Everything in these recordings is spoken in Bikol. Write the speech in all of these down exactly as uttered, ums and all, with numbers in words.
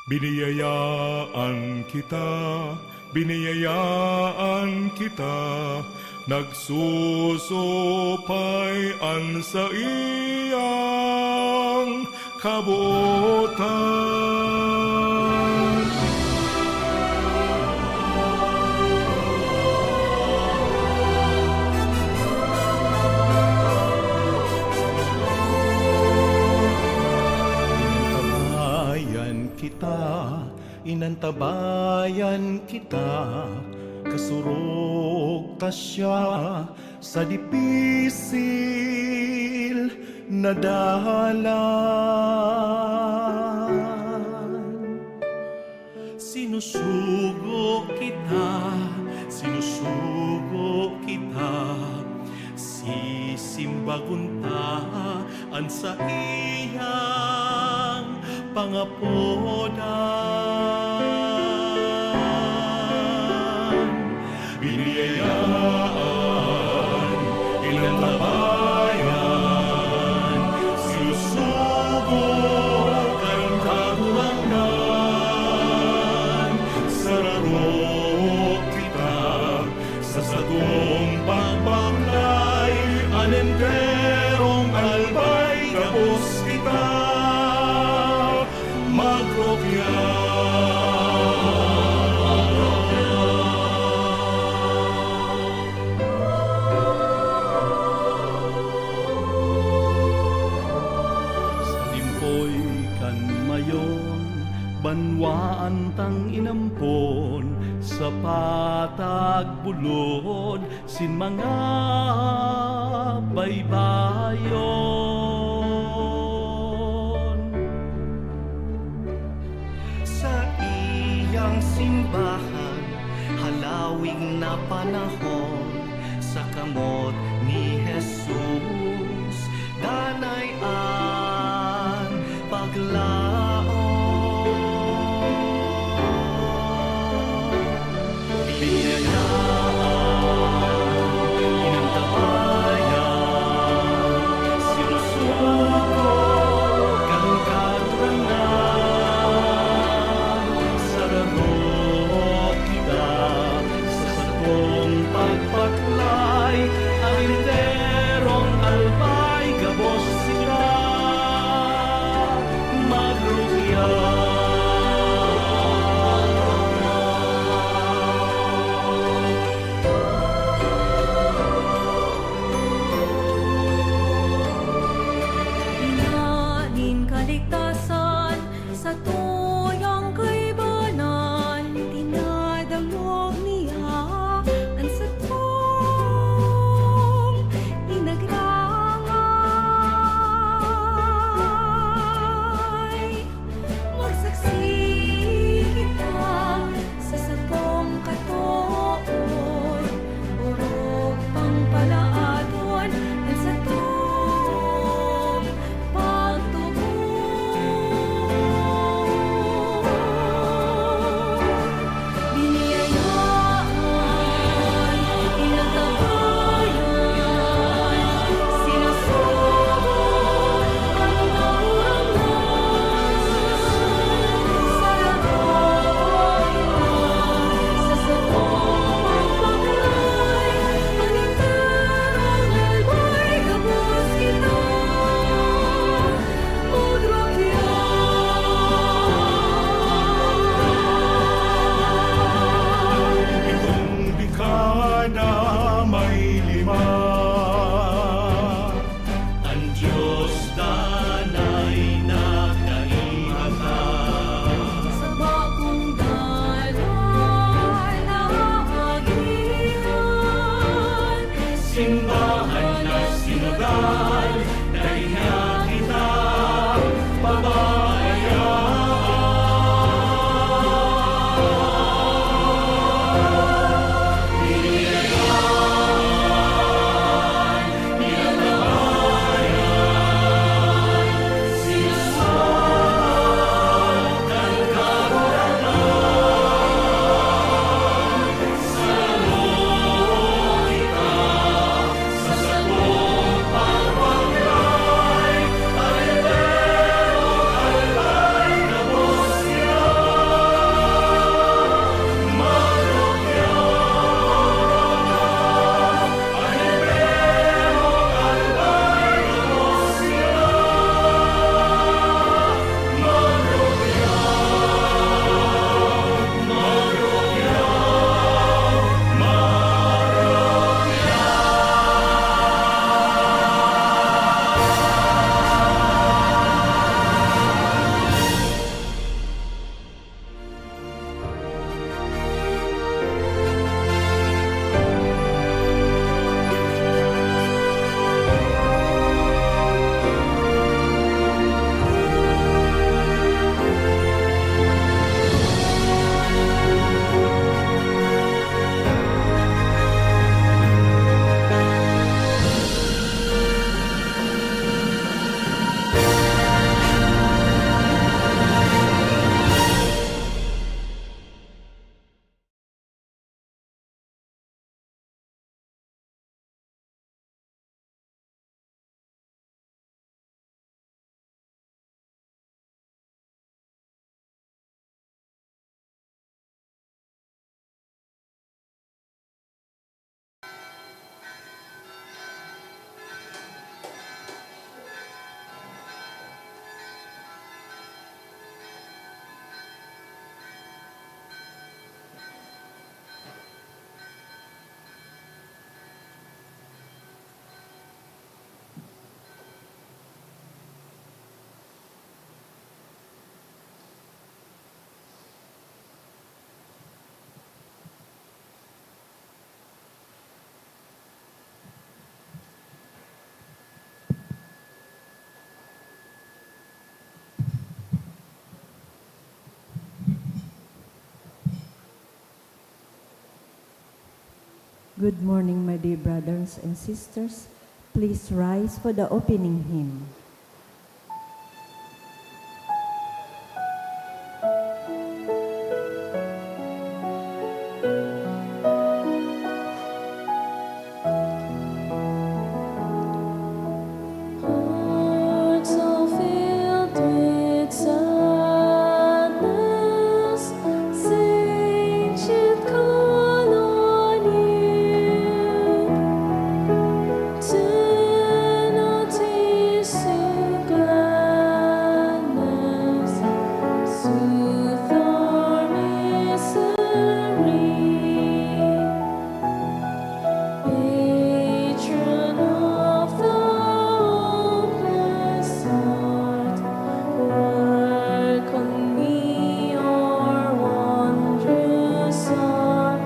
Biniyayaan kita, biniyayaan kita, nagsusupay an saiyang kabotan. Inantabayan kita, inantabayan kita, kasurog ta siya sa dipisil na dalan. Sinusugo kita, sinusugo kita, sisimbagon ta an saiyang pangapodan. Biniyayaan, inantabayan, sinusugo kan Kagurangnan. Sararo kita sa satong pagbaklay, an enterong albay gabos kita magrokya. Sa limpoy kan mayon, banwaan tang inampon, sa patag bulod sin mga baybayon. Saiyang simbahan, halawig na panahon, sa kamot ni Jesus, danay an paglaom. Biniyayaan, inantabayan, sinusugo kan Kagurangnan. Sararo kita sa satong pagbaklay, an enterong albay gabos kita Good morning, my dear brothers and sisters. Please rise for the opening hymn. Hearts all filled with sadness, saints should call on you. Turn our tears to gladness, soothe our misery. Patron of the hopeless heart, work on me your wondrous art.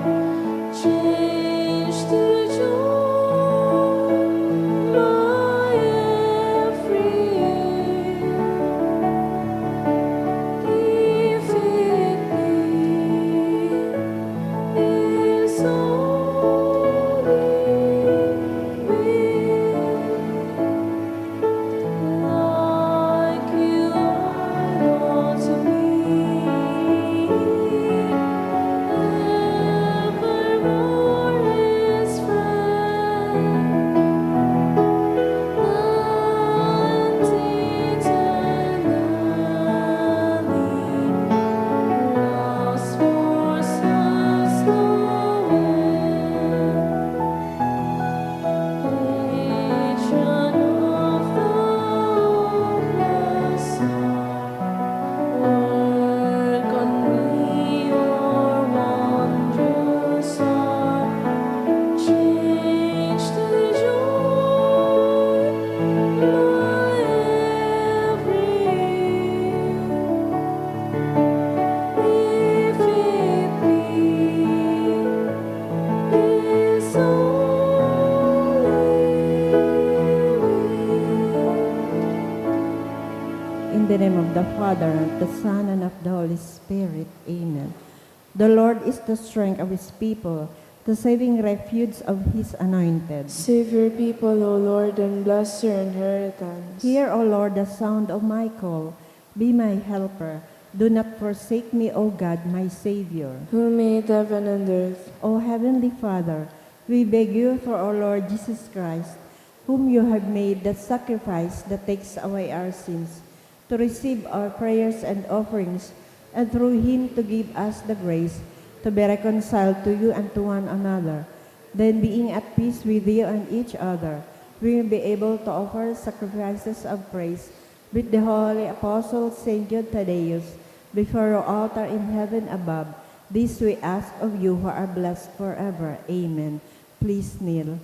Change to joy my every year. If it be His holy will. Like you are unto me, evermore his friend, and eternally lost for souls no end. Patron of the hopeless heart, work on me your wondrous art. Change to joy my every year. If it be His holy will. In the name of the Father, and of the Son, and of the Holy Spirit. Amen. The Lord is the strength of his people, the saving refuge of his anointed. Save your people, O Lord, and bless your inheritance. Hear, O Lord, the sound of my call. Be my helper. Do not forsake me, O God, my Savior. Who made heaven and earth. O Heavenly Father, we beg you through our Lord Jesus Christ, whom you have made the sacrifice that takes away our sins, to receive our prayers and offerings, and through him to give us the grace to be reconciled to you and to one another. Then, being at peace with you and each other, we will be able to offer sacrifices of praise with the holy apostle Saint Jude Thaddeus before your altar in heaven above. This we ask of you who are blessed forever. Amen. Please kneel.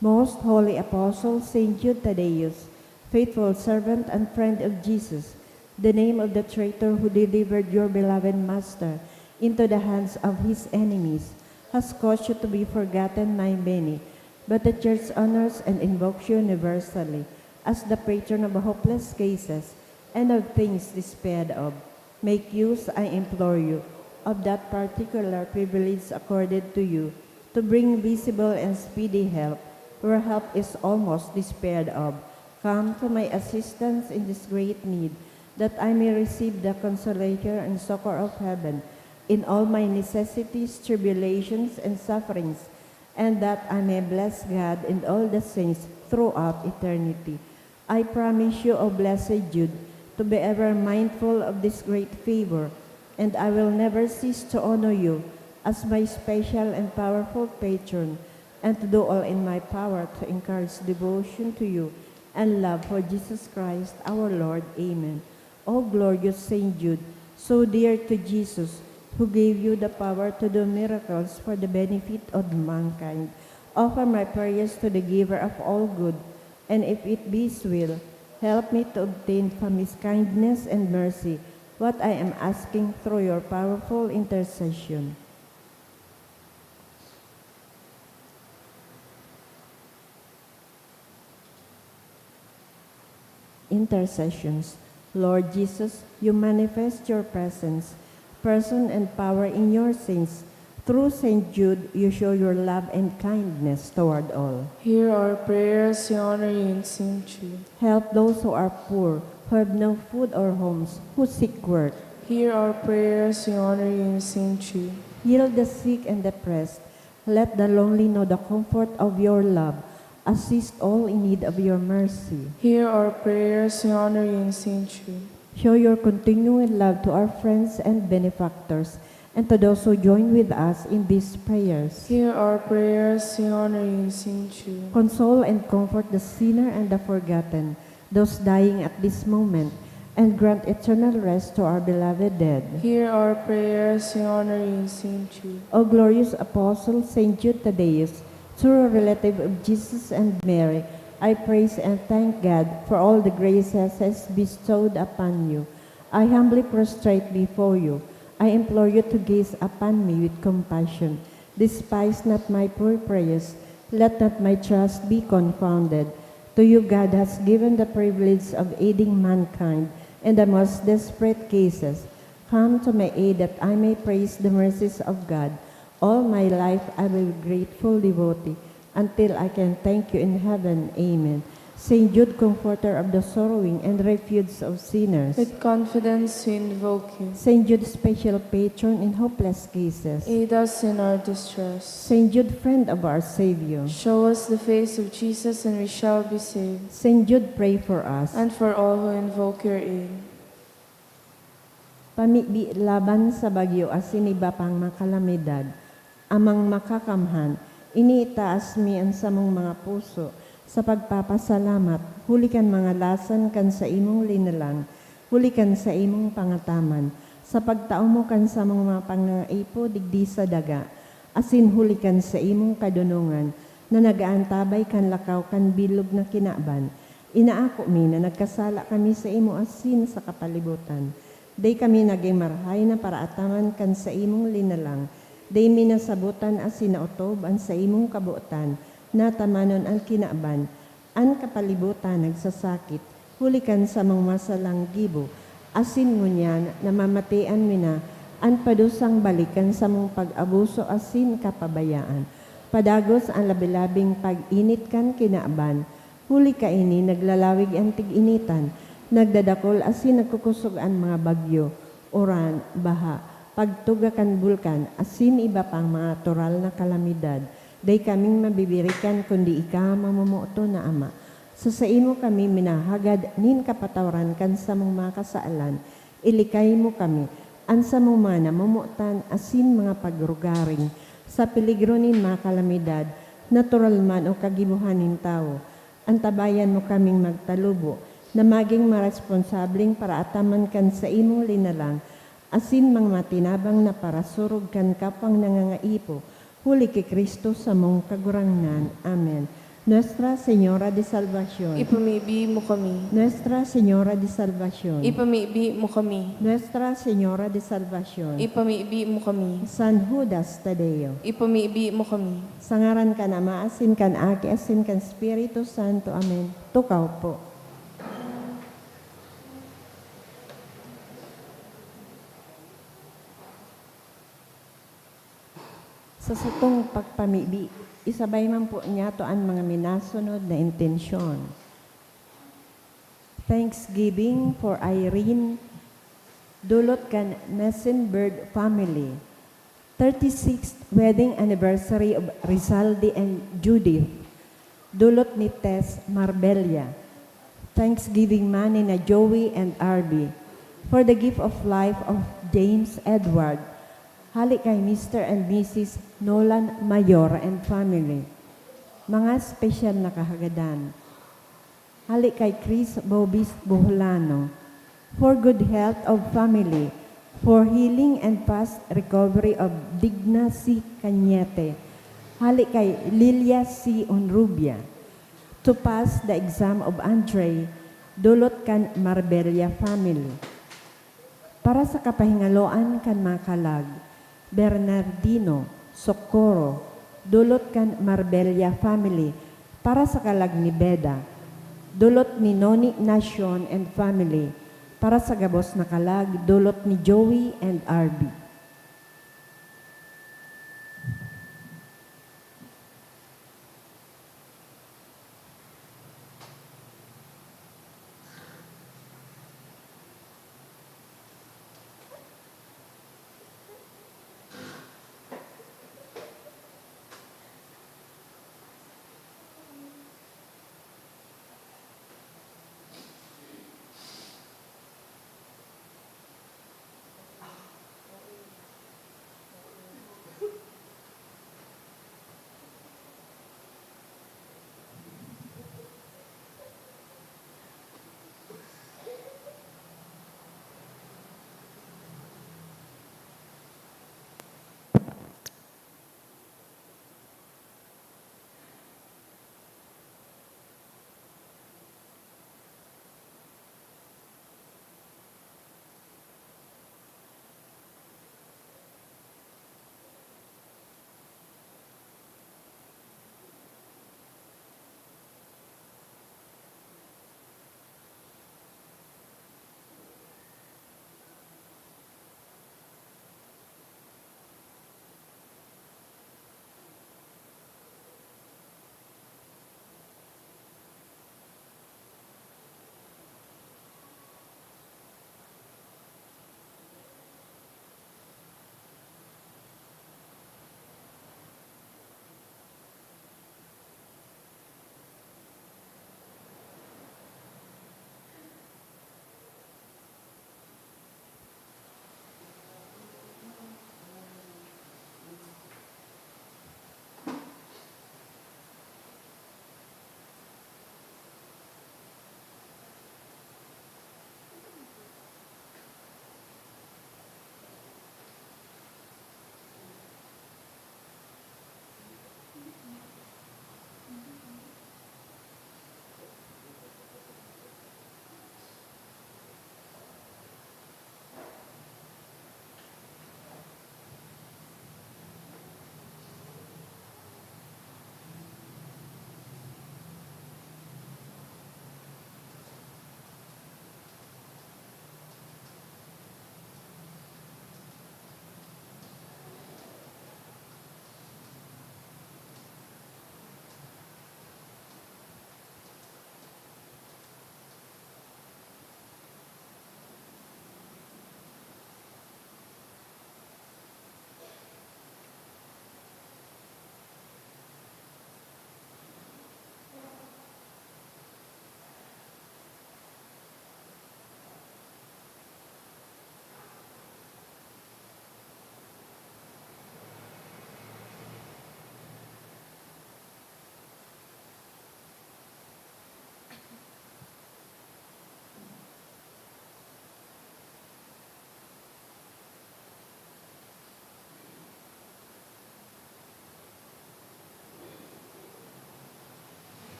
Most holy apostle Saint Jude Thaddeus, faithful servant and friend of Jesus, the name of the traitor who delivered your beloved Master into the hands of his enemies has caused you to be forgotten by many, but the Church honors and invokes you universally as the patron of hopeless cases and of things despaired of. Make use, I implore you, of that particular privilege accorded to you to bring visible and speedy help where help is almost despaired of. Come to my assistance in this great need, that I may receive the consolation and succor of heaven in all my necessities, tribulations, and sufferings, and that I may bless God and all the saints throughout eternity. I promise you, O blessed Jude, to be ever mindful of this great favor, and I will never cease to honor you as my special and powerful patron, and to do all in my power to encourage devotion to you and love for Jesus Christ our Lord. Amen. O glorious Saint Jude, so dear to Jesus, who gave you the power to do miracles for the benefit of mankind, offer my prayers to the Giver of all good, and if it be His will, help me to obtain from His kindness and mercy what I am asking through your powerful intercession. Intercessions. Lord Jesus, you manifest your presence, person, and power in your saints Through Saint Jude, you show your love and kindness toward all. Hear our prayers, we honor you, and sing to you. Help those who are poor, who have no food or homes, who seek work. Hear our prayers, we honor you, and sing to you. Heal the sick and depressed. Let the lonely know the comfort of your love. Assist all in need of your mercy. Hear our prayers, we honor you, and sing to you. Show your continuing love to our friends and benefactors, and to those who join with us in these prayers. Hear our prayers, we honor you, and sing to you. Console and comfort the sinner and the forgotten, those dying at this moment, and grant eternal rest to our beloved dead. Hear our prayers, we honor you, and sing to you. O glorious Apostle Saint Jude Thaddeus, true relative of Jesus and Mary, I praise and thank God for all the graces He has bestowed upon you. I humbly prostrate before you. I implore you to gaze upon me with compassion. Despise not my poor prayers. Let not my trust be confounded. To you God has given the privilege of aiding mankind in the most desperate cases. Come to my aid that I may praise the mercies of God. All my life I will be grateful devotee until I can thank you in heaven. Amen. Saint Jude, comforter of the sorrowing and refuge of sinners. With confidence we invoke you. Saint Jude, special patron in hopeless cases. Aid us in our distress. Saint Jude, friend of our Savior. Show us the face of Jesus and we shall be saved. Saint Jude, pray for us. And for all who invoke your aid. Pamibi laban sa bagyo asin iba pang mga kalamidad. Amang Makakamhan, ini itaas mi an samong mga puso sa pagpapasalamat huli kan mga lasan kan saimong linalang, huli kan saimong pangataman, sa pagtao mo kan samong mga pangangaipo digdi sa daga, asin huli kan saimong kadonongan na nag-aantabay kan lakaw kan bilog na kinaban. Inaako mi na nagkasala kami saimo asin sa kapalibutan. Dai kami nagin marahay na paraataman kan saimong linalang. Dai mi nasabotan asin naotob an saimong kabotan. Natamanon an kinaban. An kapalibutan nagsasakit, huli kan samong masalang gibo. Asin ngunyan, namamatean mi na an padusang balik kan samong pag-abuso asin kapabayaan. Padagos an labi-labing pag-init kan kinaban. Huli kaini, naglalawig an tig-initan, nagdadakol asin nagkukusog an mga bagyo, uran, baha, pagtuga kan bulkan, asin iba pang mga natural na kalamidad. Dai kaming mabibirikan kundi ika, mamomoton na Ama. Sa saimo kami minahagad nin kapatawaran kan samong mga kasalan. Ilikay mo kami, an samong mga namomotan asin mga pagrugaring, sa peligro nin mga kalamidad, natural man o kagibohan nin tawo. Antabayan mo kaming magtalubo na magin maresponsableng paraataman kan saimong linalang asin mga matinabang na parasurog kan kapwang nangangaipo, huli ki Cristo samong Kagurangnan. Amen. Nuestra Señora de Salvacion. Ipamibi mo kami. Nuestra Señora de Salvacion. Ipamibi mo kami. Nuestra Señora de Salvacion. Ipamibi mo kami. San Judas Tadeo. Ipamibi mo kami. Sa ngaran kan Ama, asin kan Aki, asin kan Espiritu Santo. Amen. Tukaw po. Sa satong pagpamibi, isabay man po niyato an mga minasunod na intensyon. Thanksgiving for Irene, dulot kan Messenberg family. Thirty-sixth wedding anniversary of Rizaldi and Judith, dulot ni Tess Marbella. Thanksgiving money na Joey and Arby for the gift of life of James Edward, hali kay Mister and Missus Nolan Mayor and family. Mga espesyal na kahagadan. Hali kay Chris Bobis Boholano, for good health of family, for healing and fast recovery of Digna C. Cañete. Hali kay Lilia C. Onrubia, to pass the exam of Andre, dulot kan Marbella family. Para sa kapahingaloan kan mga kalag, Bernardino, Socorro, dulot kan Marbella family, para sa kalag ni Beda, dulot ni Noni Nacion and family, para sa gabos na kalag, dulot ni Joey and Arby.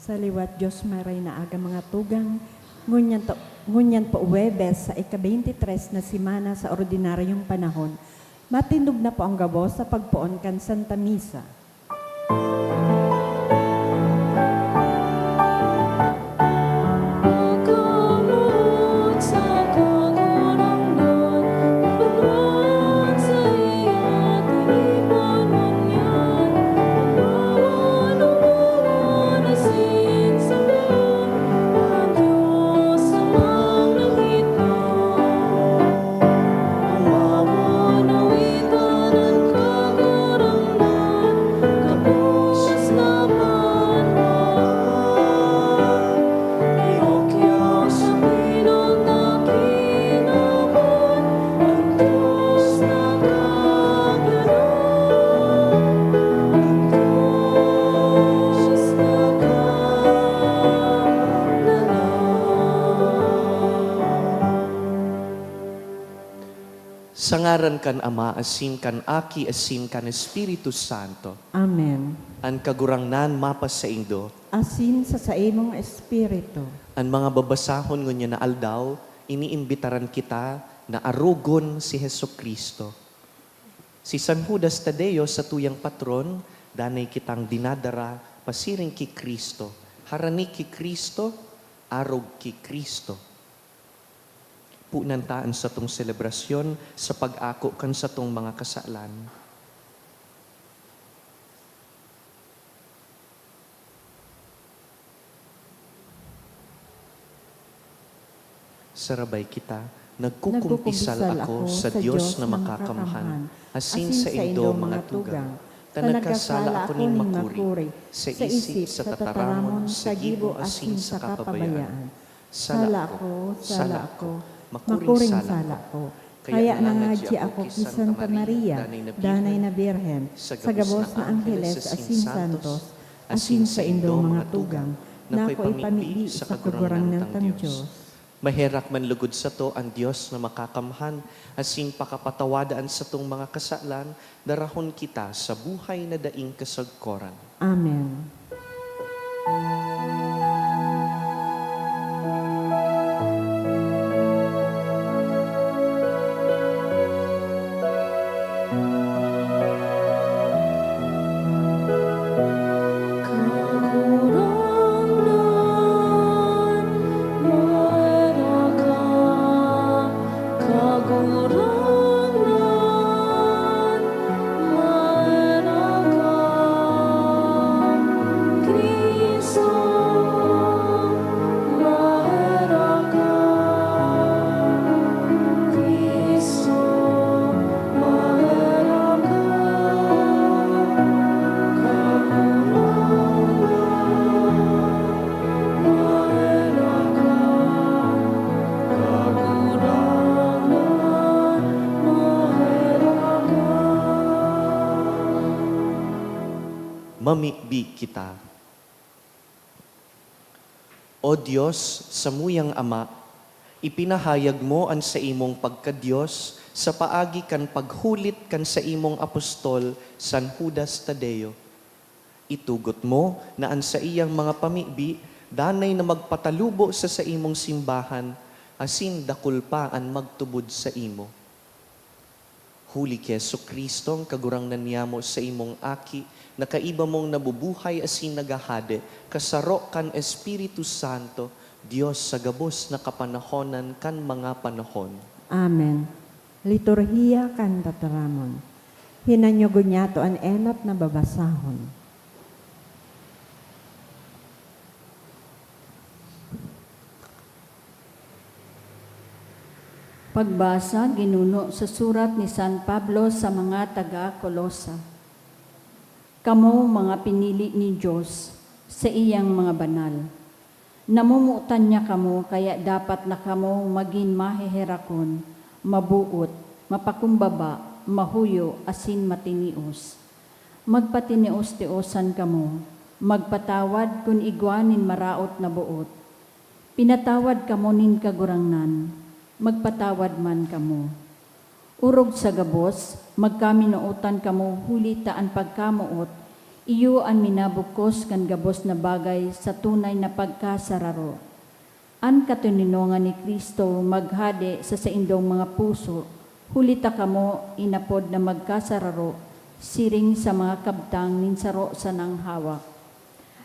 Sa liwat Diyos, maray na aga, mga tugang. Ngunyan to, ngunyan po Huwebes sa ika-twenty-three na semana sa ordinaryong panahon. Matindog na po ang gabos sa pagpoon kan Santa Misa. Sa ngaran kan Ama, asin kan Aki, asin kan Espiritu Santo. Amen. An Kagurangnan mapasaindo. Asin sa saimong espiritu. An mga babasahon ngunyan na aldaw, iniimbitaran kita na arogon si Jesu-Cristo. Si San Judas Tadeo, satuyang patron, danay kitang dinadara pasiring ki Cristo. Harani ki Cristo, arog ki Cristo. Punan ta an satong selebrasyon sa pag-ako kan satong mga kasalan. Sarabay kita. Nagkukumpisal ako sa Dios na makakamhan, asin saindo, mga tugang, ta nagkasala ako nin makuri sa isip, sa tataramon, sa gibo, asin sa kapabayaan. Sala ako, sala ako, makuring sala ako. Kaya nangadyi ako ki Santa Maria, danay na Birhen, sa gabos na angheles asin santos, asin saindo, mga tugang, na ako ipamibi sa Kagurangnan tang Dios. Maherak man lugod sato an Dios na makakamhan, asin pakapatawada an satong mga kasalan, darahon kita sa buhay na daing kasagkoran. Amen. Mamibi kita. O Dios, samuyang Ama, ipinahayag mo an saimong pagka-Dios sa paagi kan paghulit kan saimong apostol, San Judas Tadeo. Itugot mo na an saiyang mga pamibi danay na magpatalubo sa saimong simbahan, asin dakul pa an magtubod saimo. Huli ki Jesu-Cristo, an Kagurangnan niyamo, saimong Aki, na kaiba mong nabubuhay asin naghahade, kasaro kan Espiritu Santo, Dios sa gabos na kapanahonan kan mga panahon. Amen. Liturhiya kan Tataramon. Hinanyogon niyato an enot na babasahon. Pagbasa ginuno sa surat ni San Pablo sa mga taga Colosa. Kamo, mga pinili nin Dios, saiyang mga banal. Namomotan niya kamo, kaya dapat na kamo magin maheherakon, maboot, mapakumbaba, mahuyo, asin matinios. Magpatinios-tiosan kamo, magpatawad kun igwa nin maraot na boot. Pinatawad kamo nin Kagurangnan, magpatawad man kamo. Orog sa gabos, magkaminootan kamo, huli ta an pagkamoot, Iyo an minabugkos kan gabos na bagay sa tunay na pagkasararo. An katoninongan ni Cristo maghade sa saindong mga puso, huli ta kamo inapod na magkasararo siring sa mga kabtang nin saro sanang hawak.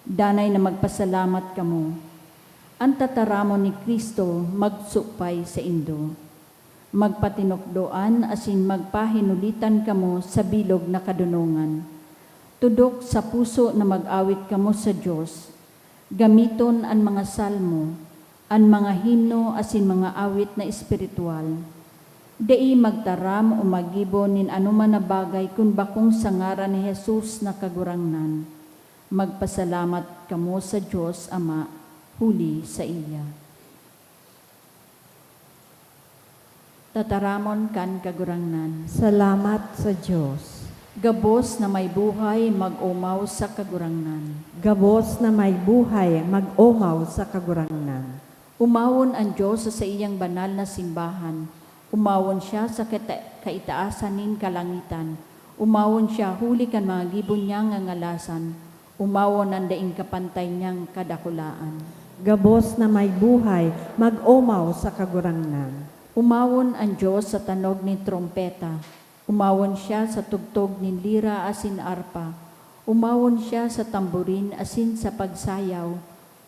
Danay na magpasalamat kamo. An tataramon ni Cristo magsupay saindo. Magpatinukdoan asin magpahinulitan kamo sa bilog na kadonongan. Tudok sa puso na mag-awit kamo sa Dios. Gamiton an mga salmo, an mga himno asin mga awit na espiritual. Dai magtaram o maggibo nin anoman na bagay kun bakong sa ngaran ni Jesus na Kagurangnan. Magpasalamat kamo sa Dios Ama huli saiya. Tataramon kan Kagurangnan. Salamat sa Dios. Gabos na may buhay, mag-omaw sa Kagurangnan. Gabos na may buhay, mag-omaw sa Kagurangnan. Omawon an Dios sa saiyang banal na simbahan. Omawon siya sa kita-, kaitaasan nin kalangitan. Omawon siya huli kan mga gibo niyang ngangalasan. Omawon an daing kapantay niyang kadakulaan. Gabos na may buhay, mag-omaw sa Kagurangnan. Omawon an Dios sa tanog nin trompeta. Omawon siya sa tugtog nin lira asin arpa. Omawon siya sa tamborin asin sa pagsayaw.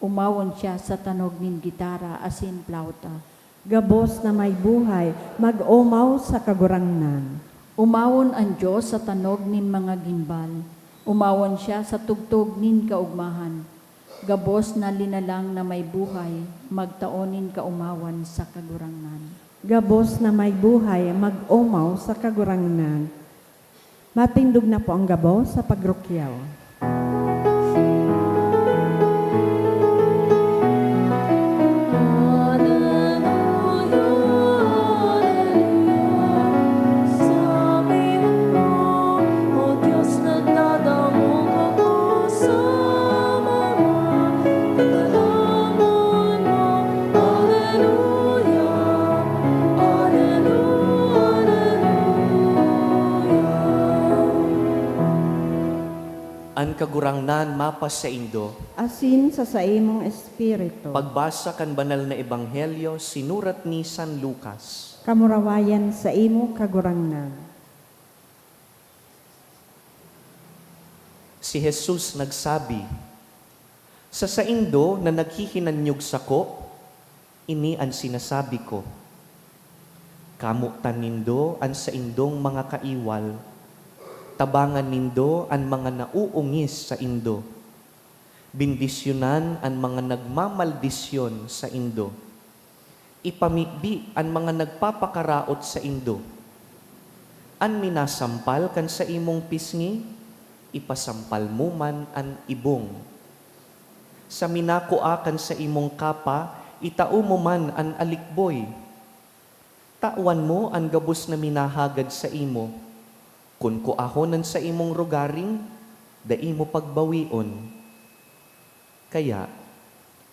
Omawon siya sa tanog nin gitara asin plauta. Gabos na may buhay, mag-omaw sa Kagurangnan. Omawon an Dios sa tanog nin mga gimbal. Omawon siya sa tugtog nin kaogmahan. Gabos na linalang na may buhay, magtao nin kaomawan sa Kagurangnan. Gabos na may buhay, mag-omaw sa Kagurangnan. Matindog na po ang gabos sa pagrukyaw. An Kagurangnan mapasaindo. Asin sa saimong espiritu. Pagbasa kan Banal na Ebanghelyo sinurat ni San Lucas. Kamurawayan saimo, Kagurangnan. Si Jesus nagsabi, "Sa saindo na naghihinanyog sako, ini an sinasabi ko: kamotan nindo an saindong mga kaiwal, tabangan nindo an mga nauungis saindo, bendisyonan an mga nagmamaldisyon saindo, ipamibi an mga nagpapakaraot saindo. An minasampal kan saimong pisngi, ipasampal mo man an ibong. Sa minakua kan saimong kapa, itao mo man an alikboy. Tawan mo an gabos na minahagad saimo. Kun kuahon an saimong rogaring, dai mo pagbawion. Kaya,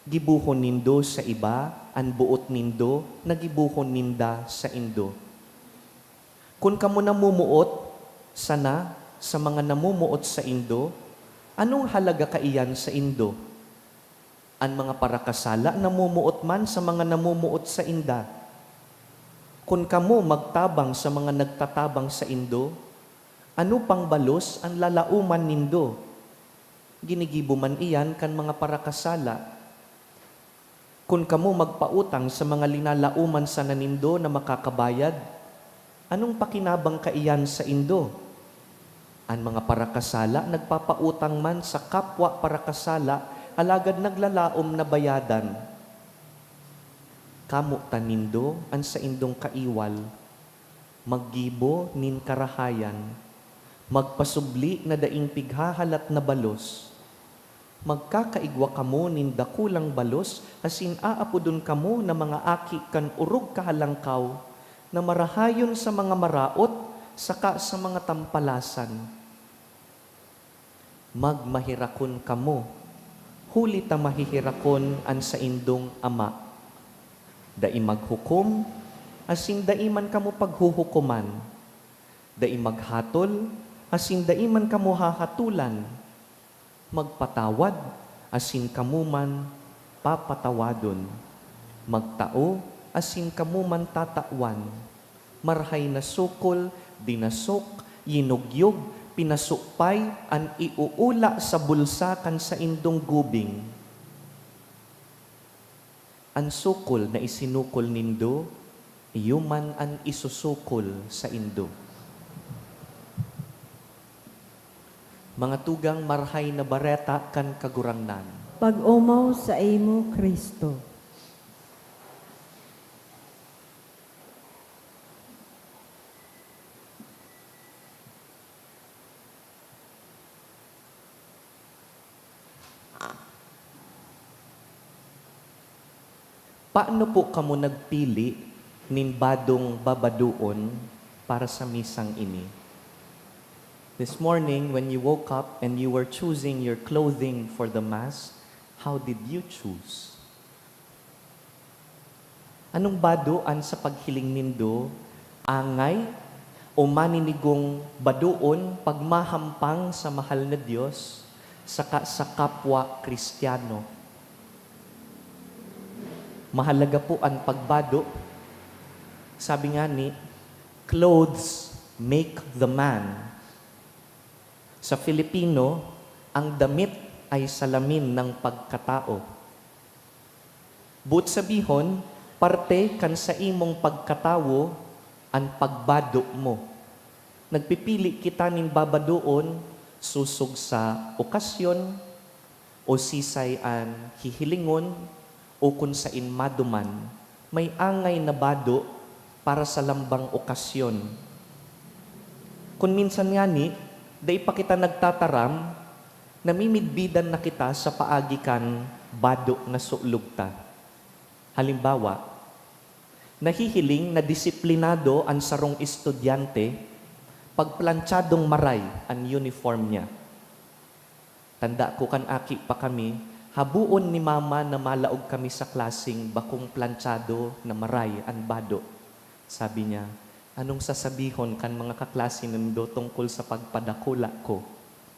gibohon nindo sa iba an boot nindo na gibohon ninda saindo. Kun kamo namomoot sana sa mga namomoot saindo, anong halaga kaiyan saindo? An mga parakasala namomoot man sa mga namomoot sainda. Kun kamo magtabang sa mga nagtatabang saindo, ano pang balos an lalaoman nindo? Ginigibo man iyan kan mga parakasala. Kun kamo magpautang sa mga linalaoman sana nindo na makakabayad, anong pakinabang kaiyan saindo? An mga parakasala nagpapautang man sa kapwa parakasala, alagad naglalaom na bayadan. Kamotan nindo an saindong kaiwal. Maggibo nin karahayan, magpasubli na daing pighahalat na balos. Magkakaigwa kamo nin dakulang balos asin aapodon kamo na mga aki kan orog kahalangkaw na marahayon sa mga maraot saka sa mga tampalasan. Magmaherakon kamo, huli ta maheherakon an saindong Ama. Dai maghukom, asin dai man kamo paghuhukoman. Dai maghatol, asin dai man kamo hahatolan. Magpatawad, asin kamo man papatawadon. Magtao, asin kamo man tatawan. Marahay na sukol, dinasok, yinugyog, pinasupay an iuula sa bulsa kan saindong gubing. An sukol na isinukol nindo, iyo man an isusukol saindo. Mga tugang, Marahay na Bareta kan Kagurangnan. Pag-omaw saimo, Cristo. Paano po kamo nagpili nin badong babadoon para sa misang ini? This morning, when you woke up and you were choosing your clothing for the Mass, how did you choose? Anong bado an sa paghiling nindo, angay, o maninigong badoon pagmahampang sa mahal na Dios saka sa kapwa Kristiyano? Mahalaga po an pagbado. Sabi ngani, "Clothes make the man." Sa Filipino, ang damit ay salamin ng pagkatao. Boot sabihon, parte kan saimong pagkatawo an pagbado mo. Nagpipili kita nin babadoon sosog sa okasyon, o sisay an hihilingon, o kun saen maduman, may angay na bado para sa lambang okasyon. Kun minsan ngani, dai pa kita nagtataram, namimidbidan na kita sa paagi kan bado na sulog ta. Halimbawa, nahihiling na disiplinado an sarong estudyante pag plantsadong maray an uniform niya. Tanda ko kan aki pa kami, haboon ni mama na malaog kami sa klaseng bakong plantsado na maray an bado. Sabi niya, "Anong sasabihon kan mga kaklase nindo tungkol sa pagpadakula ko?"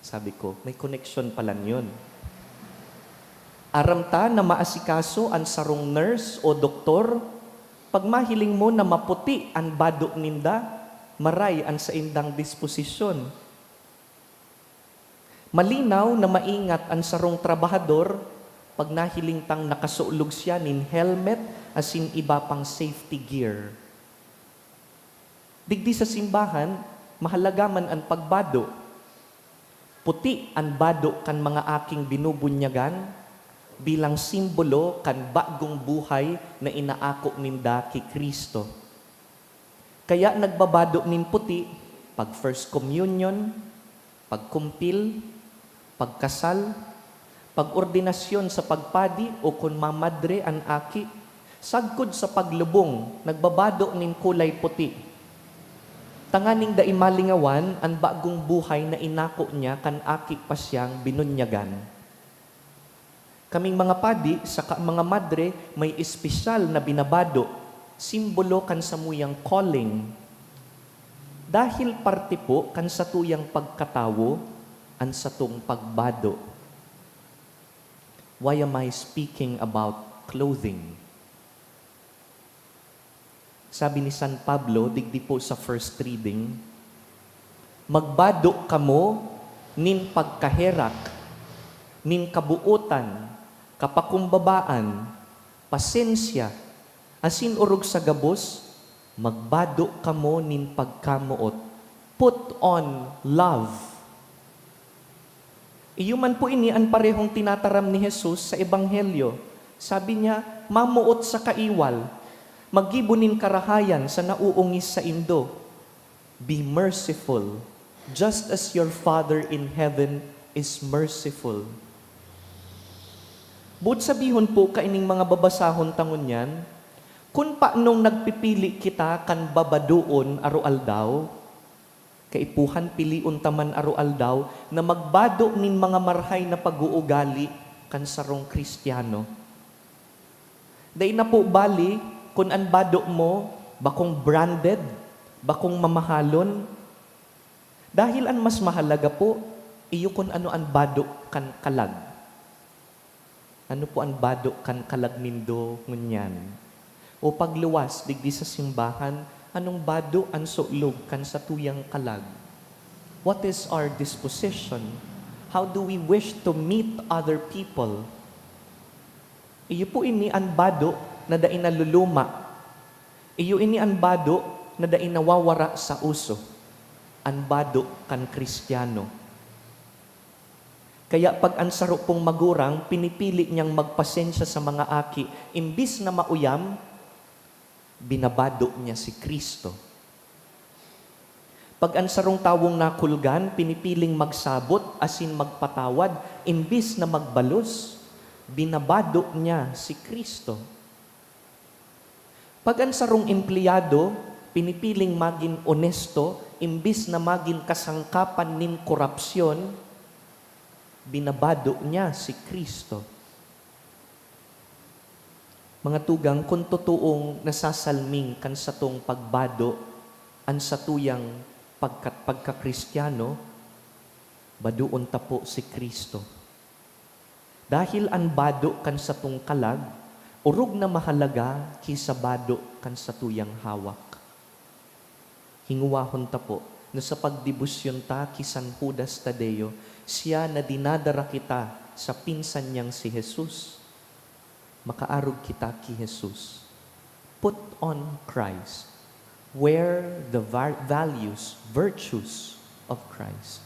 Sabi ko, "May koneksyon pala niyon." Aram ta na maasikaso an sarong nurse o doktor pag mahiling mo na maputi an bado ninda, maray an saindang disposisyon. Malinaw na maingat an sarong trabahador pag nahiling tang nakasulog siya nin helmet asin iba pang safety gear. Digdi sa simbahan, mahalaga man an pagbado. Puti an bado kan mga aking binubunyagan bilang simbolo kan bagong buhay na inaako ninda ki Cristo. Kaya nagbabado nin puti pag First Communion, pagkumpil, pagkasal, pag-ordinasyon sa pagpadi o kun mamadre an aki, sagkod sa paglubong, nagbabado nin kulay puti, tanganing dai malingawan an bagong buhay na inako niya kan aki pa siyang binunyagan. Kaming mga padi saka mga madre may espesyal na binabado, simbolo kan samuyang calling. Dahil parte po kan satuyang pagkatawo an satong pagbado. Why am I speaking about clothing? Sabi ni San Pablo digdi po sa first reading, "Magbado kamo nin pagkaherak, nin kabootan, kapakumbabaan, pasensya, asin orog sa gabos, magbado kamo nin pagkamoot." Put on love. Iyo man po ini an parehong tinataram ni Jesus sa Ebanghelyo. Sabi niya, "Mamoot sa kaiwal, maggibo nin karahayan sa nauungis saindo. Be merciful, just as your Father in heaven is merciful." Boot sabihon po kaining mga babasahon ta ngunyan, kun paanong nagpipili kita kan babadoon aroaldaw, kaipuhan pilion ta man aroaldaw na magbado nin mga marahay na pag-uugali kan sarong Kristiyano. Dai na po bali kun an bado mo bakong branded, bakong mamahalon, dahil an mas mahalaga po, Iyo kun ano an bado kan kalag. Ano po an bado kan kalag nindo ngunyan? O pagluwas digdi sa simbahan, anong bado an sulog kan satuyang kalag? What is our disposition? How do we wish to meet other people? Iyo po ini an bado na dai naluluma. Iyo ini an bado na dai nawawara sa uso, an bado kan Kristiyano. Kaya pag an saro pong magurang pinipili niyang magpasensya sa mga aki, imbis na mauyam, binabado niya si Cristo. Pag an sarong tawong nakulgan pinipiling magsabot asin magpatawad imbis na magbalos, binabado niya si Cristo. Pag an sarong empleyado pinipiling magin onesto imbis na magin kasangkapan nin korapsyon, binabado niya si Cristo. Mga tugang, kun totoong nasasalming kan satong pagbado an satuyang pagka-, pagka-Kristiyano, badoon ta po si Cristo. Dahil an bado kan satong kalag orog na mahalaga ki sa bado kan satuyang hawak. Hingowahon ta po na sa pagdebosyon ta ki San Judas Tadeo, siya na dinadara kita sa pinsan niyang si Jesus. Makaarog kita ki Jesus. Put on Christ. Wear the var-, values, virtues of Christ.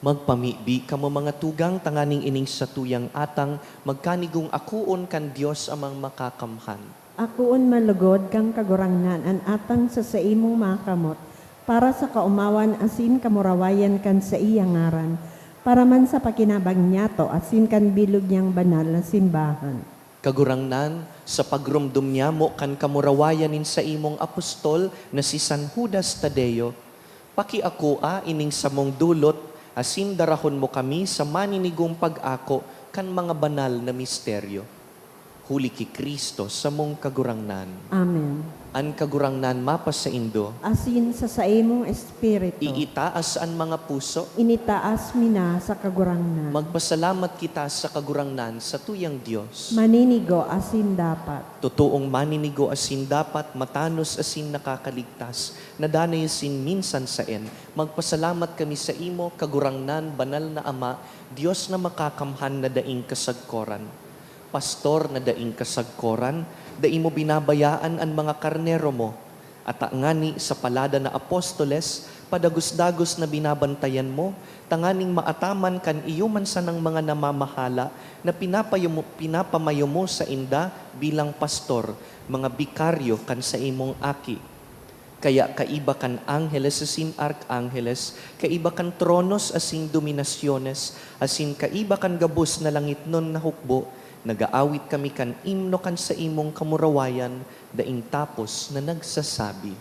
Magpamibi kamo, mga tugang, tanganing ining satuyang atang magkanigong akoon kan Dios Amang Makakamhan. Akoon man logod kan Kagurangnan an atang sa saimong mga kamot, para sa kaomawan asin kamurawayan kan saiyang ngaran, para man sa pakinabang niyato asin kan bilog niyang banal na simbahan. Kagurangnan, sa pagromdom nyamo kan kamurawayan nin saimong apostol na si San Judas Tadeo, pakiakoa ining samong dolot asin darahon mo kami sa maninigong pag-ako kan mga banal na misteryo. Huli ki Cristo, samong Kagurangnan. Amen. An Kagurangnan mapasaindo. Asin sa saimong espiritu. Iitaas an mga puso. Initaas mi na sa Kagurangnan. Magpasalamat kita sa Kagurangnan, satuyang Dios. Maninigo asin dapat. Totoong maninigo asin dapat, matanos asin nakakaligtas, na danay asin minsan saen, magpasalamat kami saimo, Kagurangnan, Banal na Ama, Dios na makakamhan na daing kasagkoran. Pastor na daing kasagkoran, dai mo binabayaan an mga karnero mo. Ata ngani sa palada na apostoles, padagos-dagos na binabantayan mo, tanganing maataman kan iyo man sanang mga namamahala na pinapayo mo, pinapamayo mo sainda bilang pastor, mga bikaryo kan saimong Aki. Kaya kaiba kan angheles asin arkangeles, kaiba kan tronos asin dominasyones, asin kaiba kan gabos na langitnon na hukbo, nag-aawit kami kan imno kan saimong kamurawayan, daing tapos na nagsasabi,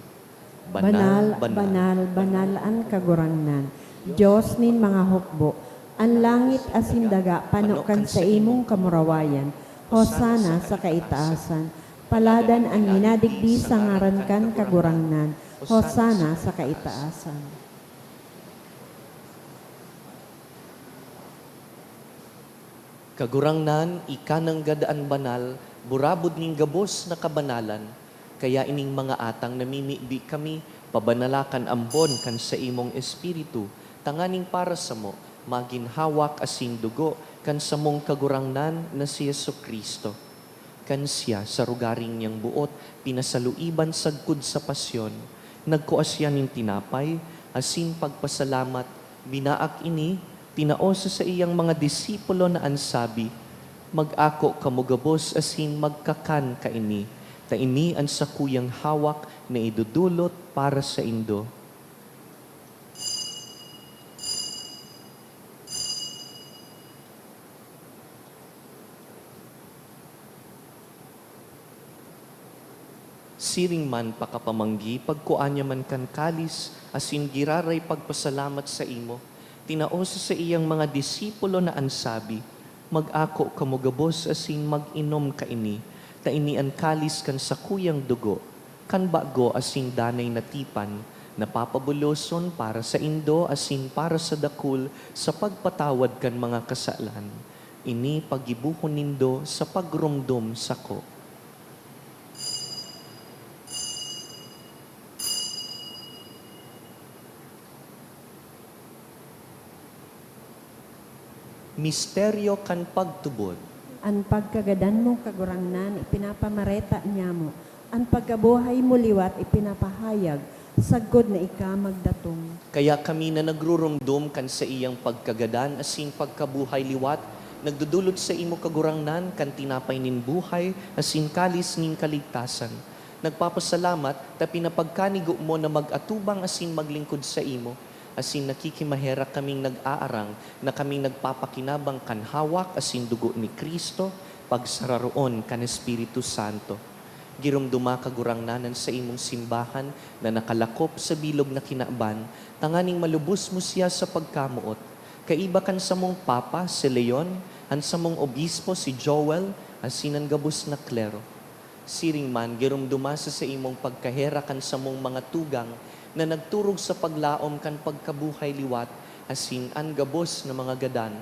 Banal, banal, banal an Kagurangnan, Dios nin mga hukbo. An langit asin daga pano kan saimong kamurawayan. Hosana sa kaitaasan. Paladan an minadigdi sa ngaran kan Kagurangnan. Hosana sa kaitaasan. Kagurangnan, ika nanggad an banal, burabod nin gabos na kabanalan. Kaya ining mga atang namimibi kami, pabanala kan ambon kan saimong Espiritu, tanganing para samo, magin hawak asin dugo kan samong Kagurangnan na si Jesu-Cristo. Kan siya, sa rogaring niyang boot, pinasaluiban sagkod sa pasyon, nagkua siya nin tinapay, asin pagpasalamat, binaak ini, tinao sa saiyang mga disipulo na an sabi, "Mag-ako kamo gabos asin magkakan kaini, ta ini an sakuyang hawak na idodolot para saindo." Siring man pakapamanggi, pagkua niya man kan kalis, asin giraray pagpasalamat saimo, tinao sa saiyang mga disipulo na an sabi, "Mag-ako kamo gabos asin mag-inom kaini, ta ini an kalis kan sakuyang dugo, kan bago asin danay na tipan, na papabuloson para saindo asin para sa dakul sa pagpatawad kan mga kasalan. Ini paggibohon nindo sa pagromdom sako." Misteryo kan pagtubod. An pagkagadan mo, Kagurangnan, ipinapamareta niamo. An pagkabuhay mo liwat ipinapahayag, sagkod na ika magdatong. Kaya kami na nagruromdom kan saiyang pagkagadan asin pagkabuhay liwat, nagdodolot saimo, Kagurangnan, kan tinapay nin buhay asin kalis nin kaligtasan. Nagpapasalamat ta pinapagkanigo mo na mag-atubang asin maglingkod saimo, asin nakikimaherak kaming nag-aarang na kami nagpapakinabang kan hawak asin dugo ni Cristo, pagsararoon kan Espiritu Santo. Giromdoma, Kagurangnan, an saimong simbahan na nakalakop sa bilog na kinaban, tanganing malubos mo siya sa pagkamoot. Kaiba kan samong Papa, si Leon, an samong Obispo, si Joel, asin an gabos na klero. Siring man, giromdoma sa saimong pagkaherak an samong mga tugang na nagturog sa paglaom kan pagkabuhay liwat asin an gabos na mga gadan.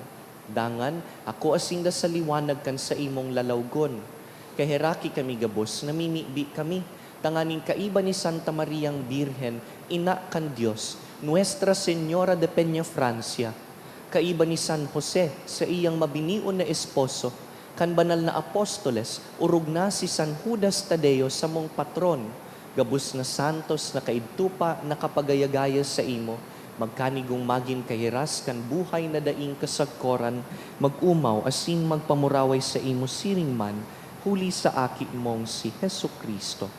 Dangan, akoa sinda sa liwanag kan saimong lalawgon. Kaheraki kami gabos, namimibi kami, tanganing kaiba ni Santa Mariang Birhen, Ina kan Dios, Nuestra Señora de Peñafrancia, kaiba ni San Jose, saiyang mabinion na esposo, kan banal na apostoles, orog na si San Judas Tadeo, samong patron, gabos na santos na kaidto pa nakapagaya-gaya saimo, magkanigong magin kahiras kan buhay na daing kasagkoran, mag-omaw asin magpamuraway saimo siring man, huli sa Aki mong si Jesu-Cristo.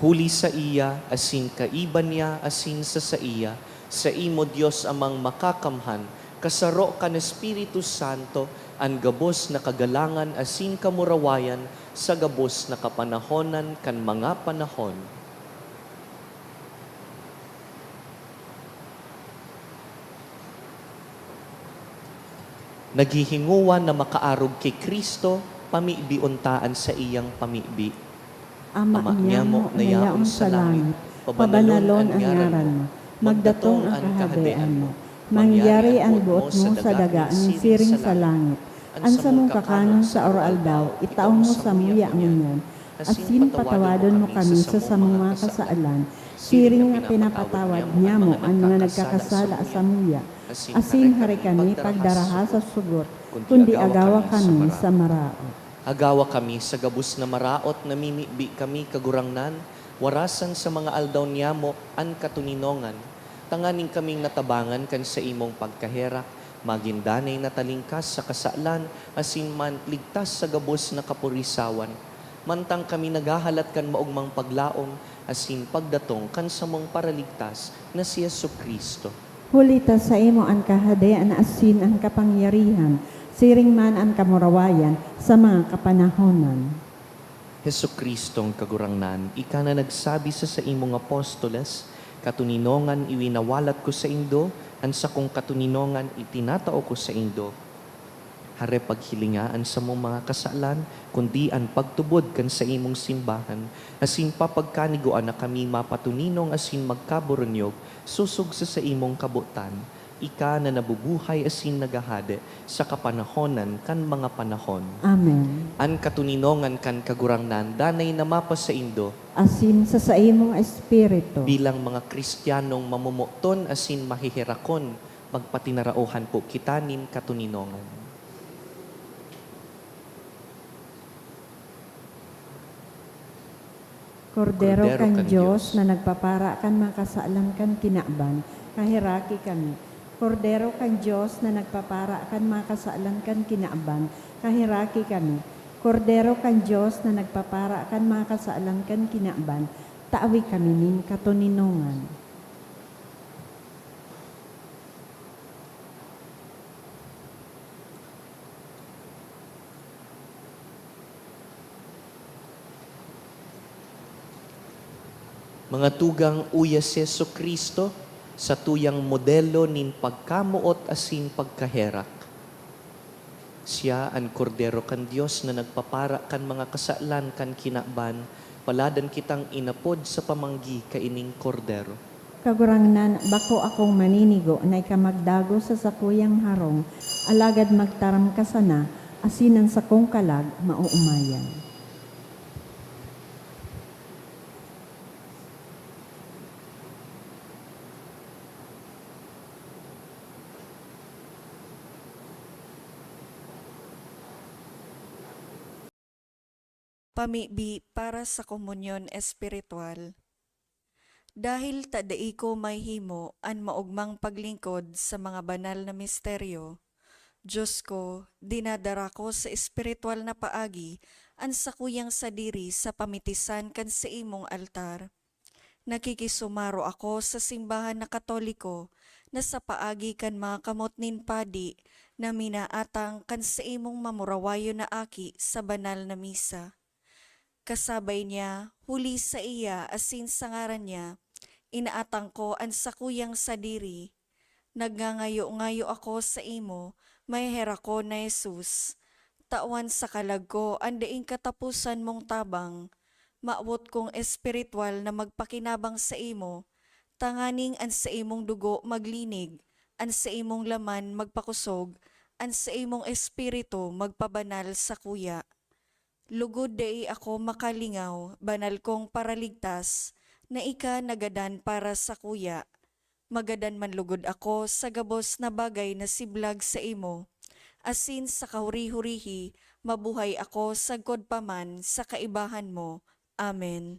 Huli saiya, asin kaiba niya, asin sa saiya, saimo, Dios Amang Makakamhan, kasaro kan Espiritu Santo, an gabos na kagalangan asin kamurawayan sa gabos na kapanahonan kan mga panahon. Naghihingowa na makaarog ki Cristo, pamibion ta an saiyang pamibi. Ama niamo na yaon sa langit, pabanalon an ngaran mo. Magdatong an Kahadean mo. Mangyari an boot mo sa daga nin siring sa langit. An samong kakanon sa aroaldaw, itao mo samuya ngunyan. Asin patawadon mo kami sa samong mga kasalan, siring na pinapatawad niamo an mga nagkakasala samuya. Asin hari kami pagdaraha sa sugot, kundi agawa kami sa maraot. Agawa kami sa gabos na maraot, namimibi kami, Kagurangnan, warasan sa mga aldaw niyamo an katoninongan, tanganing kaming natabangan kan saimong pagkaherak, magin danay na talingkas sa kasalan, asin man ligtas sa gabos na kapurisawan, mantang kami naghahalat kan maogmang paglaom asin pagdatong kan samong Paraligtas na si Jesu-Cristo. Huli ta saimo an kahadean asin an kapangyarihan, siring man an kamurawayan sa mga kapanahonan. Jesu-Cristong Kagurangnan, ika na nagsabi sa saimong apostoles, "Katoninongan iwinawalat ko saindo, an sakong katoninongan itinatao ko saindo." Hare paghilinga an samong mga kasalan, kundi an pagtubod kan saimong simbahan, asin papagkanigoan na kami mapatoninong asin magkaboronyog sosog sa saimong kabotan. Ika na nabubuhay asin naghahade sa kapanahonan kan mga panahon. Amen. An katoninongan kan Kagurangnan danay na mapasaindo. Asin sa saimong espiritu. Bilang mga Kristiyanong mamomoton asin maheherakon, magpatinaraohan po kita nin katoninongan. Kordero Kordero kan kan Dios Dios. na nagpapara kan mga kasalan kan kinaban, kaheraki kami. Kordero kan Dios na nagpapara kan mga kasalan kan kinaban, kaheraki kami. Kordero kan Dios na nagpapara kan mga kasalan kan kinaban, tawi kami nin katoninongan. Mga tugang, uya si Jesu-Cristo, satuyang modelo nin pagkamoot asin pagkaherak. Siya an Kordero kan Dios na nagpapara kan mga kasalan kan kinaban. Paladan kitang inapod sa pamanggi kaining Kordero. Kagurangnan, bako akong maninigo na ika magdagos sa sakuyang harong, alagad magtaram ka sana, asin an sakong kalag maoomayan. Pamibi para sa komunyon espiritual. Dahil ta dai ko mahimo an maogmang paglingkod sa mga banal na misteryo, Dios ko, dinadara ko sa espiritual na paagi an sakuyang sadiri sa pamitisan kan saimong altar. Nakikisumaro ako sa simbahan na Katoliko na sa paagi kan mga kamot nin padi na minaatang kan saimong mamurawayon na aki sa banal na misa. Kasabay niya, huli saiya asin sa ngaran niya, inaatang ko an sakuyang sadiri. Nagngangayo-ngayo ako saimo, maheherakon na Jesus. Tawan sa kalag ko an daing kataposan mong tabang. Mawot kong espiritual na magpakinabang saimo, tanganing an saimong dugo maglinig, an saimong laman magpakosog, an saimong espiritu magpabanal sakuya. Lugod dai ako makalingaw, banal kong Paraligtas, na ika nagadan para sakuya. Magadan man lugod ako sa gabos na bagay na siblag saimo, asin sa kahuri-hurihi mabuhay ako sagkod pa man sa kaibahan mo. Amen.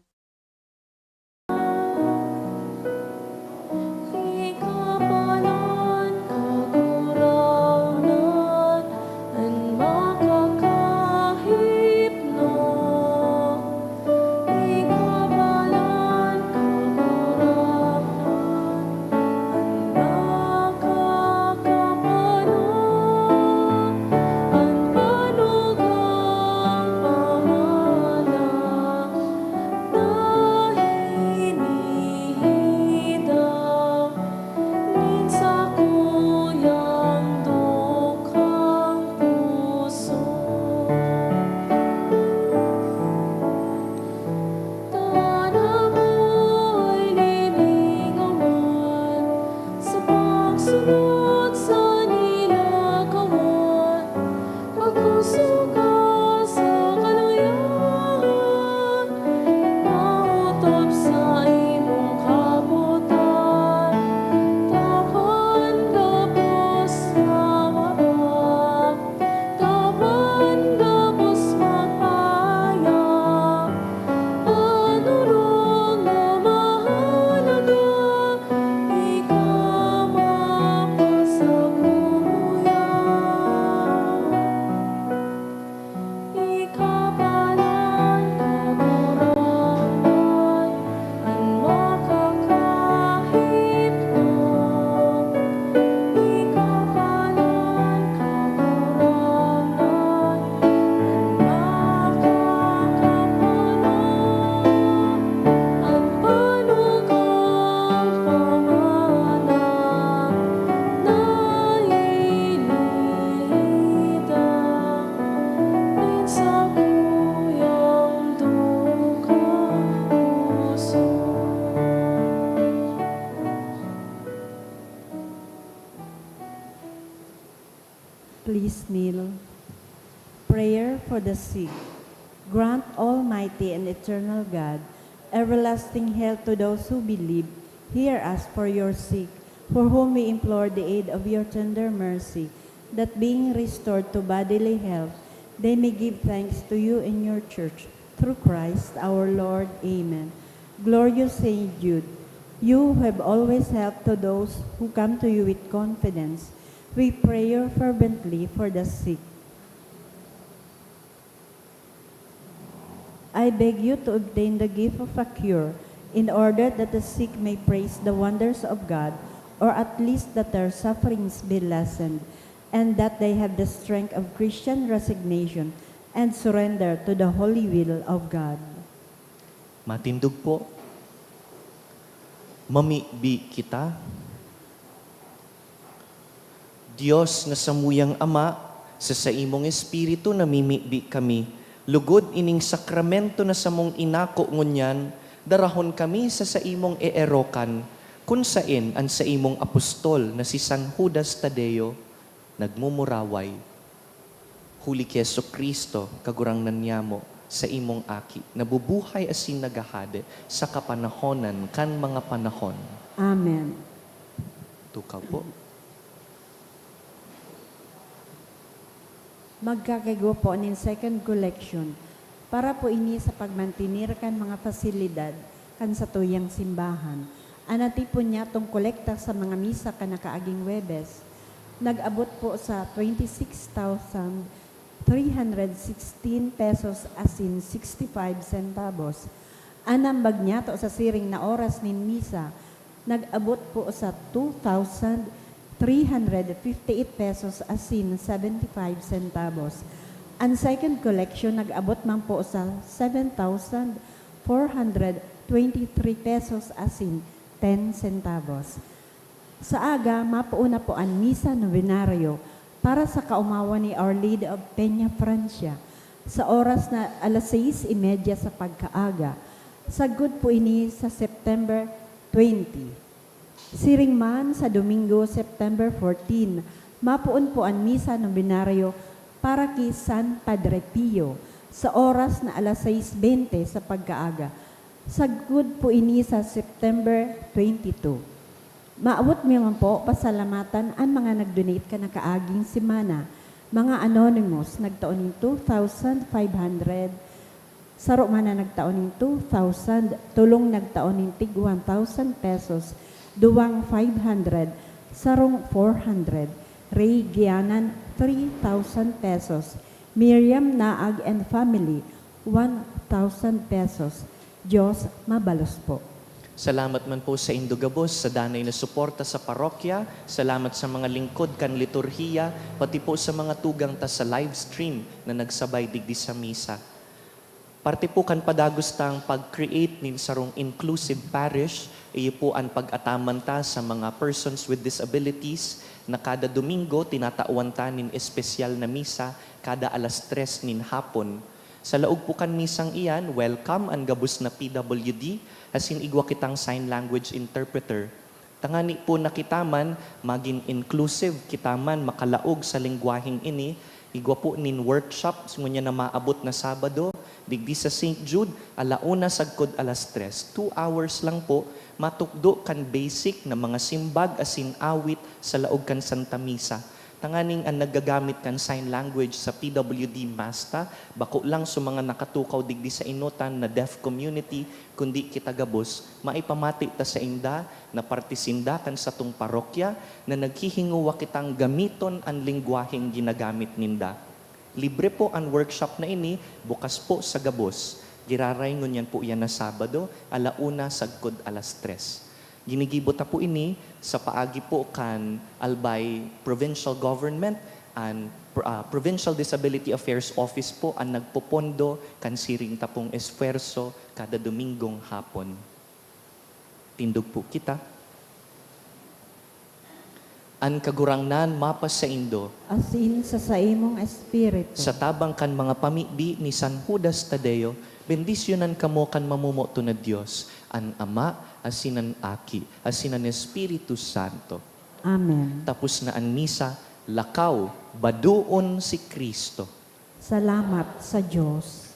Please kneel. Prayer for the sick. Grant, Almighty and eternal God, everlasting health to those who believe. Hear us for your sick, for whom we implore the aid of your tender mercy, that being restored to bodily health, they may give thanks to you in your church. Through Christ our Lord. Amen. Glorious Saint Jude, you who have always helped to those who come to you with confidence, we pray you fervently for the sick. I beg you to obtain the gift of a cure, in order that the sick may praise the wonders of God, or at least that their sufferings be lessened, and that they have the strength of Christian resignation and surrender to the holy will of God. Matindog po. Mamibi kita. Dios na samuyang Ama, sa saimong Espiritu namimibi kami. Lugod ining sakramento na samong inako ngunyan, darahon kami sa saimong eerokan, kun saen an saimong apostol na si San Judas Tadeo nagmumuraway. Huli ki Jesu-Cristo, Kagurangnan niamo, saimong Aki, nabubuhay asin naghahade sa kapanahonan kan mga panahon. Amen. Tukaw po. Magkakaigwa po nin second collection para po ini sa pagmantener kan mga pasilidad kan satuyang simbahan. An natipon niyatong kolekta sa mga misa kan nakaaging Huwebes, nag-abot po sa twenty six thousand three hundred sixteen pesos asin sixty five centavos. An nambag niyato sa siring na oras nin misa, nag-abot po sa two thousand three hundred fifty eight pesos asin seventy five centavos. An second collection nag-abot man po sa seven thousand four hundred twenty three pesos asin ten centavos. Sa aga, mapoon na po an misa novenario para sa kaomawan ni Our Lady of Peña Francia, sa oras na alas sais y media sa pagkaaga. Sagkod po ini sa September twenty. Siring man, sa Domingo, September fourteen, mapoon po an misa novenario para ki San Padre Pio, sa oras na alas sais bente sa pagkaaga. Sagkod po ini sa September twenty-two. Maabot mi man po pasalamatan an mga nag-donate kan nakaaging semana. Mga anonymous, nagtao nin two thousand five hundred, saro man na nagtao nin two thousand, tolong nagtao nin tig one thousand pesos, duwang five hundred, sarong four hundred, Ray Gianan, three thousand pesos, Miriam Naag and family, one thousand pesos. Dios mabalos po. Salamat man po saindo gabos sa danay na suporta sa parokya. Salamat sa mga lingkod kan liturhiya, pati po sa mga tugang ta sa live stream na nagsabay digdi sa misa. Parte po kan padagos tang pag-create nin sarong inclusive parish, iyo po an pag-ataman ta sa mga persons with disabilities, na kada Domingo tinatawan ta nin espesyal na misa kada alas tres nin hapon. Sa laog po kan misang iyan, welcome an gabos na P W D, asin igwa kitang sign language interpreter. Tangani po na kita man magin inclusive, kita man makalaog sa lengguwaheng ini, igwa po nin workshop ngunyan na maabot na Sabado, digdi sa Saint Jude, ala una sagkod alas tres. Two hours lang po, matukdo kan basic na mga simbag asin awit sa laog kan Santa Misa. Tanganing an naggagamit kan sign language sa P W D MASTA, bako lang sa mga nakatukaw digdi sa enotan na deaf community, kundi kita gabos, maipamati ta sainda na parte sinda kan satong parokya na naghihingowa kitang gamiton an lengguwaheng ginagamit ninda. Libre po an workshop na ini, bukas po sa gabos. Giraray ngunyan po iyan na Sabado, ala una sagkod alas tres. Ginigibo ta po ini sa paagi po kan Albay Provincial Government, an, ah, Provincial Disability Affairs Office po an nagpopondo kan siring ta pong esfuerso kada Domingong hapon. Tindog po kita. An Kagurangnan mapasaindo. Asin sa saimong espiritu. Sa tabang kan mga pamibi ni San Judas Tadeo, bendisyonan kamo kan mamomoto na Dios, an Ama, asin an Aki, asin an Espiritu Santo. Amen. Tapos na an misa, Lakaw, badoon si Cristo. Salamat sa Diyos.